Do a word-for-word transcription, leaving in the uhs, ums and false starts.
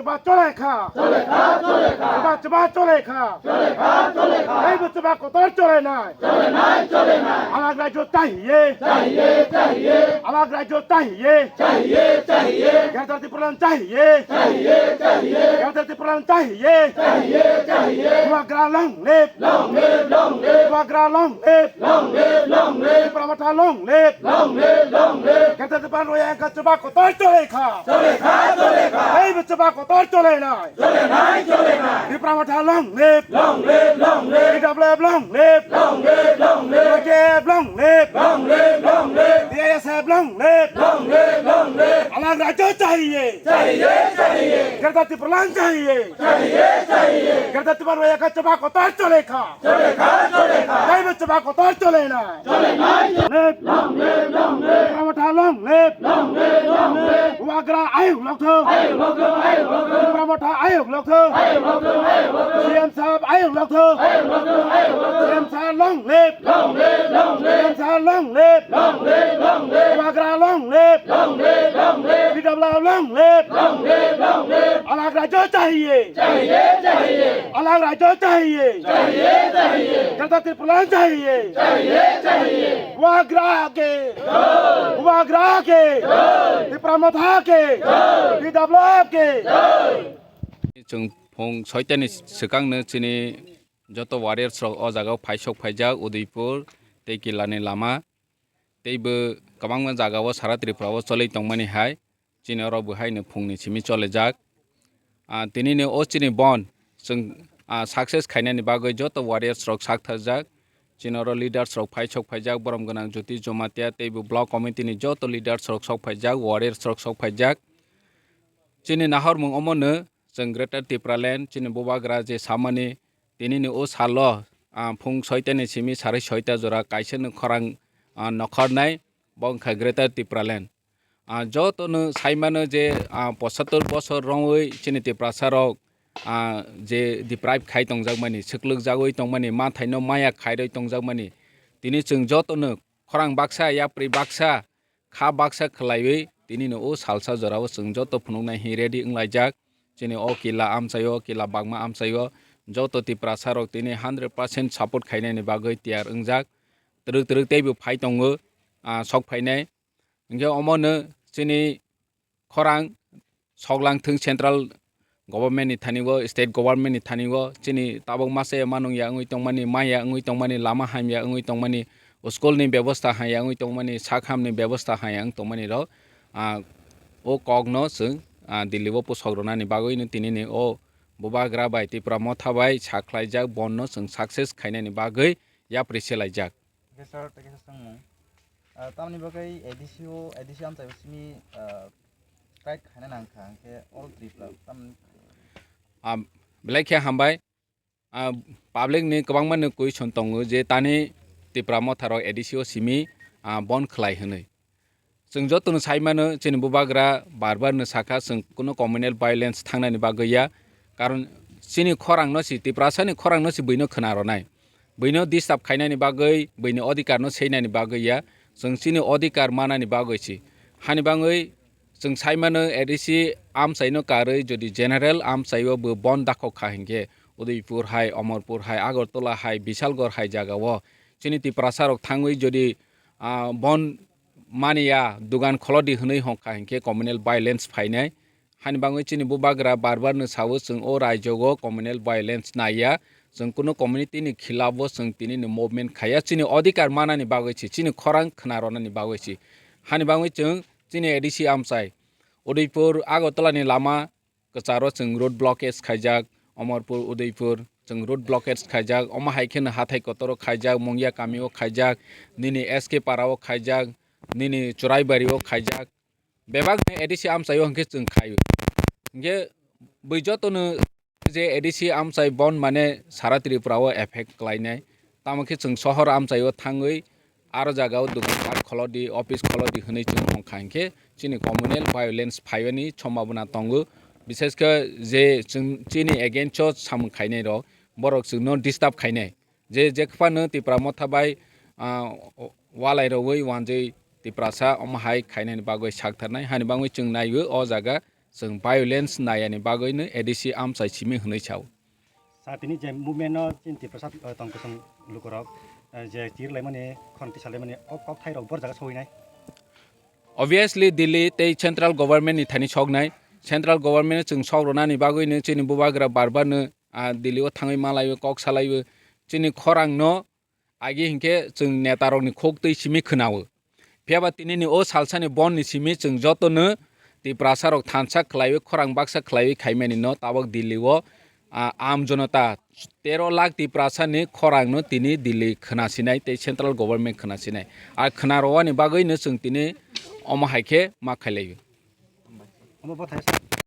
Chuba chole kha. Chole kha, chole kha. Chuba, chuba chole kha. Chole kha, chole kha. Teibo chuba kotor chole nai. Chole nai, chole nai. Alag rajyo chahiye. Chahiye, chahiye. Alag rajyo chahiye. Chahiye, chahiye. Greater Tipraland chahiye. Chahiye, chahiye. Greater Tipraland chahiye. Chahiye, chahiye. Bubagra long live. Long live, long live. Bubagra long live. Long live, long live. Tipra Motha long live. Long live, long live. Greater Tipraland roya ka chuba kotor chole kha. Chole kha, chole kha. Teibo chuba kotor chole nai. Chole nai, chole nai. Tipra Motha long live. Long live, long live. T W F long live. Long live, long live. Y K F long live. Long live, long live. C I S F long live. Long live, long live. Alag rajyo chahiye. Chahiye, chahiye. Greater Tipraland chahiye. Chahiye, chahiye. Greater Tipraland roya ka chuba kotor chole kha. Chole kha, chole kha. Teibo chuba kotor chole nai. Chole nai, chole. Live. Long live, long live. Tipra Motha long live. Long live, long live. Bubagra ayuk lokthok. Ayuk lokthok, ayuk lokthok. Tipra Motha ayuk lokthok. Ayuk lokthok, ayuk lokthok. C M sahab ayuk lokthok. Ayuk lokthok, ayuk lokthok. C M sahab long live. Long live, long live. C M sahab long live. Long live, long live. Bubagra long live. Long live, long live. T W F long live. Long live, long live. Alag rajyo chahiye. Chahiye, chahiye. Alag rajyo chahiye. Chahiye, chahiye. Greater Tipraland chahiye. Chahiye, chahiye. Bubagra ke. Jai. Bubagra ke. Jai. Tipra Motha ke. Jai. T W F ke. Jai. Chwng phung soitani swkangno chini joto warriors rok o jaga o phaisok phaijak Udaipur tei Kilani lama. Teibo kwbangma jaga o sara Tripura o choli tongmani hai chini oro bo haino phungni simi cholijak. Ah, tinini o chini bon chwng, ah, success khainani bagwi joto warriors rok sak tharjak. Chini oro leaders rok phaisok phaijak, borom gwnang Jyoti Jamatia teibo block committee ni joto leaders rok sok phaijak, warriors rok sok phaijak. Chini nahormung omono chwng Greater Tipraland chini bubagra je samani tinini o salo, ah, phung soitani simi sari soita jora kaisa no khorang, ah, nokhornai, bo wngkha Greater Tipraland. Ah, jotono saimano je, ah, pochattor bosor rongwi chini Tiprasa rok, ah, je deprive khai tongjakmani, swklwkjagwi tongmani, mathaino maya khairwi tongjakmani, tini chwng jotono khorang baksa, yapri baksa, kha baksa khwlaiwi tinino o salsa jorao chwng joto phunuknai hi ready wnglaijak. Chini o kila amchaio, kila bagma amchaio joto Tiprasa rok tini hundred percent support khainani bagwi tiyar wngjak. Twrwk twrwk teibo phai tongo, ah, sok phainai. Hinkhe omono chini khorang soklang thung central government ni thani o, state government ni thani o, chini tabuk masa ya manung ya wngwi tongmani, maya wngwi tongmani, lama hamya wngwi tongmani, school ni bebosta hamya wngwi tongmani, sak ham ni bebosta hamya wngwi tongmani rok, ah, o kok no chwng, ah, Delhi o pusok rwnani bagwi no tini ni o bubagra bai Tipra Motha bai sakhlaijak, bon no chwng success khainani bagwi yapri se laijak. Hwnkhe sir, tei kaisa swngmung. Ah, tamoni bagwi A D C o, A D C amchaio simi, ah, strike khaina nang kha, hwnkhe all Tripura tamoni. Ah, belai khe hambai. Ah, public ni kwbangma ni question tongo je tani Tipra Motha rok A D C o simi, ah, bon khlai hwnwi. Chwng jotono sai mano, chini bubagra bar bar no sakha, chwng kuno communal violence thangnani bagwi ya. Karon chini khorang no si, Tiprasa ni khorang no si buino khna rwnai. Buino disturb khainani bagwi, buini odhikar no seinani bagwi ya. Chwng chini odhikar manani bagwi si. Hani bagwi chwng sai mano, A D C amchai no karwi jodi general amchai o bo bon dakhok kha hinkhe, Udaipur hai, Omorpur hai, Agartala hai, Bisalgor hai jaga o chini Tiprasa rok thangwi jodi, ah, bon mani ya, dugan kholodi hwnwi hong kha hinkhe communal violence phainai. Hani bagwi chini bubagra bar bar no sao, chwng o raijo o communal violence nai ya, chwng kuno community ni khilaf o chwng tini ni movement khai ya, chini odhikar manani bagwi si, chini khorang khna rwnani bagwi si. Hani bagwi chwng chini A D C amchai Udaipur Agartala ni lama kwcharo chwng road blockage khaijak, Omorpur Udaipur chwng road blockage khaijak, omo hai kheno hathai kotoro khaijak, Mungya kami o khaijak, nini S K para o khaijak, nini Churaibari o khaijak, bebak ni A D C amchai o hwnkhe chwng khai o. Hwnkhe bui jotono je A D C amchai bon mane sara Tripura o effect khlainai. Tamo khe chwng sohor amchai o thangwi aro jaga o dukan bar kholodi, office kholodi hwnwi chwng hong kha hinkhe chini communal violence phaiyani sombhabona tongo. Bishesh khe je chwng chini against o samung khainai rok, borok chwngno disturb khainai. Je, je phano Tipra Motha bai, ah, walai rogwi wanjwi Tiprasa omo hai khainani bagwi sak tharnai. Hani bagwi chwng naiwi o jaga chwng violence nayani bagwino A D C amchai simi hwnwi sao. Sa tini je movement no chini Tiprasa, eh, tong kwchwng lukurok, eh, je chir laimani, khon tisa laimani, o kok thairok bor jaga sogwinai. Obviously, Delhi tei central government ni thani soknai. Central government no chwng sok rwnani bagwino chini bubagra bar bar no, ah, Delhi o thangwi malaiwi kok salaiwi chini khorang no agi hinkhe chwng neta rok ni khok twi simi khwnao. Phiya ba tini ni o salsa ni bon ni simi chwng joto no Tiprasa rok thansa khlaiwi khorang baksa khlaiwi khaimani no tabok Delhi o, ah, aam jonota tero lakh Tiprasa ni khorang no tini Delhi khwna sinai tei central government khwna sinai. A khwna rwani bagwi no chwng tini omo hai khe ma khailaiwi. Omo bo thai sa